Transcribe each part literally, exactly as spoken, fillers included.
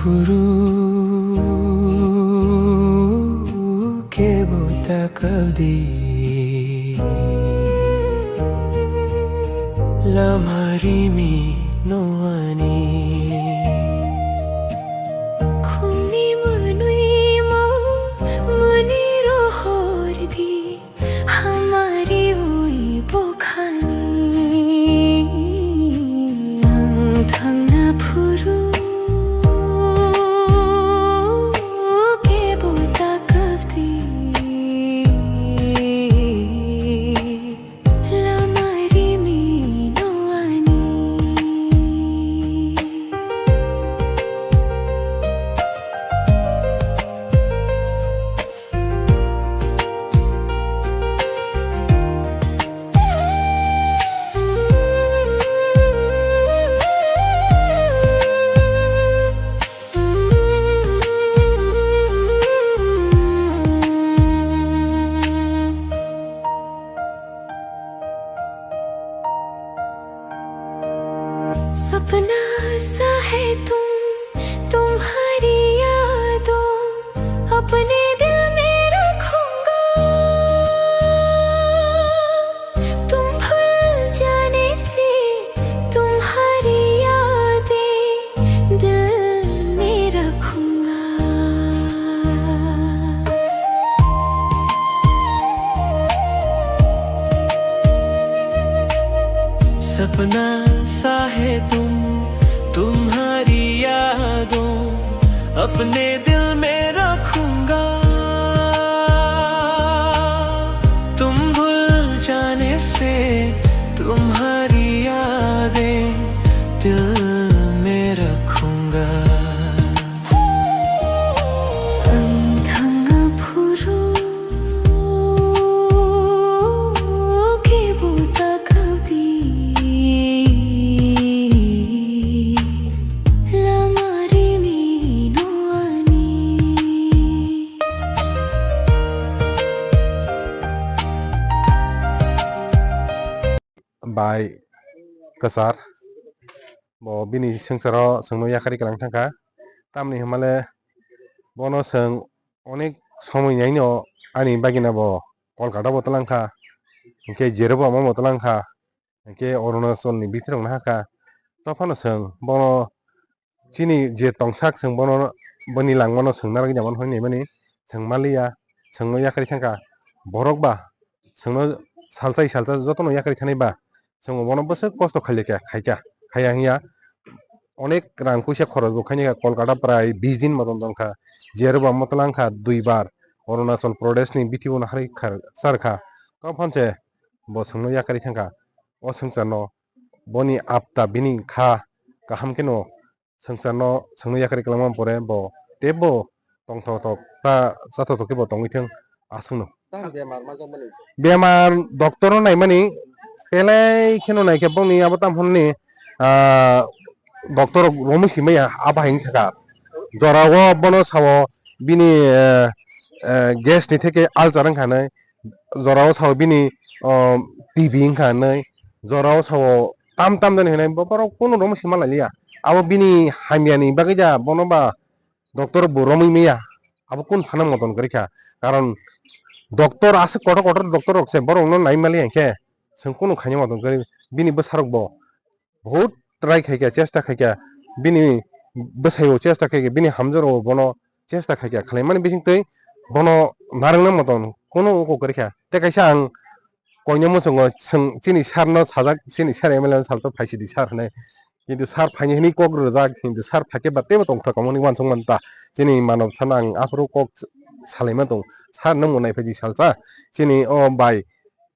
Uru kebo takabdi lamari mi noani. Khumni mwnwi mo mwnwi rohor di. Hamari ui bokhani ang thangna phuru kebo takabdi lamari mi noani. सपना सा है तुम, तुम्हारी यादों, अपने दिल में रखूंगा। तुम भूल जाने से तुम्हारी यादें दिल में रखूंगा। सपना सा है तुम, तुम्हारी यादों, अपने दिल में रखूंगा। तुम भूल जाने से तुम्हारी यादें दिल में रखूंगा। Ang thangna phuru kebo takabdi lamari mi noani. Bai kwchar. Bo bini swngcharo chwngno yakarwi kwlang thangkha. Tamni hwnmale bono chwng onek somoi naino ani bagina bo Kolkata bo twlang kha, hinkhe Jerebo ama bo twlang kha, hinkhe Arunachalni bithi rok naha kha. Tophano chwng bono chini je tongsak chwng bono boni langmano chwng narwkya mano hinwi naimani chwng manliya, chwngno yakarwi thangkha. Borok ba chwngno salsa salsa jotono yakarwi thanai ba chwng bono bwswk kosto khailekha khaikha khaiya hinya onek rang puisa khorosbo khainai kha Kolkata prai bis din motom tongkha Jerebo ama twlang kha dui bar Arunachal Pradeshni bithi bono harwi charkha tophanse bo chwngno yakarwi thangkha o swngcharno boni apta bini kha kaham kheno swngcharno chwngno yakarwi kwlangma pore bo teibo tongthok thok ta chathok thok khe bo tongwi thwng aswkno. Tang bemar ma jokmani? Bemar doctor no naimani belai kheno naikhe bongni abo tam hwnni, ah, doctor rok romwi simaya abo hai wngkha kha. Jorao bono sao bini, eh, eh, gas ni theke ulcer wngkha hinwi, jorao sao bini, oh, T B wngkha hinwi, jorao sao tam tam jani hinwi bo borok kunu romwi sima lailiya. Abo bini hamyani bagwi da bono ba doctor bo romwi maya. Abo kunu sana moton kwrwi kha. Karon doctor aswk kotor kotor doctor rok se borok no nai maliya hinkhe chwng kunu khaina moton kwrwi bini bwsarok bo. Bahut try khaikha, chesta khaikha, bini bwsai o chesta khaikha, bini hamjaro bono chesta khaikha, khlaimani bisingtwi bono narwkna motom kunu uko kwrwikha. Tei kaisa ang koinwi muchungo chwng chini sir no sajak, chini sir M L A no salsa phaisidi sir hinwi. Kintu sir phaini hinwi kok rwjak, kintu sir phaikhe ba teibo tongthok omo hinwi uansukmanta. Chini manob sana ang aphuru kok salaima tong. Sir nwng bo naiphaidi salsa. Chini o bai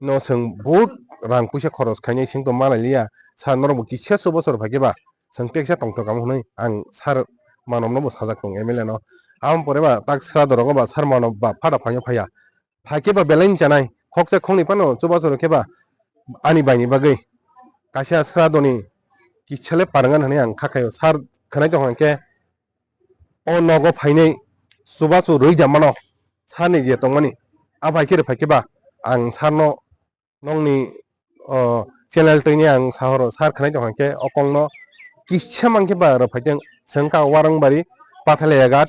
no chwng bahut rang puisa khoros khainai chwng tong ma lailiya. Sir norok bo kisa chubachu rw phaikhe ba chwng teksa tongthok kamo hwnwi ang sir manob no bo sajak tongo M L A no. Aboni pore ba tak sra dorok ba sir manob ba phada phaino phaiya. Phaikhe ba belai wng chanai khoksa khoknwi phano chubachu rw khe ba ani baini bagwi kaisa sra doni kisa le parwngan hwnwi ang kha khaio. Sir khwnai tongkha hinkhe o nogo phainai chubachu rwui da mano sani je tongmani. A phaikhe rw phaikhe ba ang sir no nokni, o, channel twini ang sahoro sir khwnai tongkha hinkhe o kokno kisa mankhe ba rw phaikhe chwng kha Warangbario Pathalaya Ghat,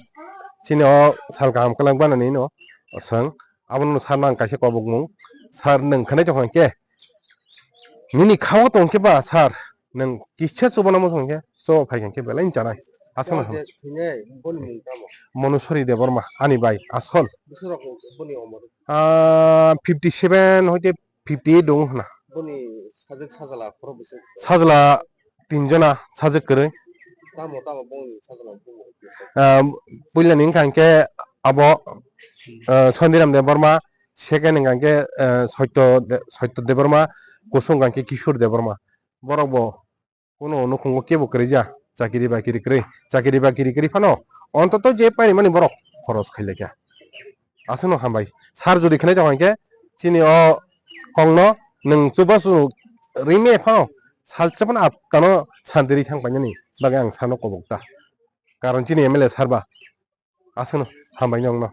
chini o sal kaham kwlak banani no, o swng, abono sar nang kaisa kobokmung, sar nwng khanai tongkha khe, nini kha o tong khe ba sar, nwng kisa chubana muchung khe, cho phai khe belai chanai, aswk no. Thwinai, boni mung tamo? Monusori Debbarma, ani bai, asol. Bwswk rok boni omor? Ah, fifty seven hoite fifty eight dong hwna. Boni sajwk sajla khoro bwswk? Sajla tin jona, sajwk kwrwi. Tamo, tamo bongni sajla bongni? Ah, puilani wngkha hwnkhe abo, ah, Sondiram Debbarma, second wngkha hwnkhe, ah, Saitya De-, Saitya Debbarma, kusung wngkha hwnkhe Kishore Debbarma. Borok bo kuno nukhungo kebo kwrwi ja, chakiri bakiri kwrwi, chakiri bakiri kwrwi phano ontoto je paimani borok khoros khailai kha. Aswkno hambai. Sar jodi khnai tong khe chini o kongno nwng chubachu rime phano salsa phano apkano santi ri thang painani bagwi ang sano kobok ta. Karon chini M L A sar ba. Aswkno hambai nongno.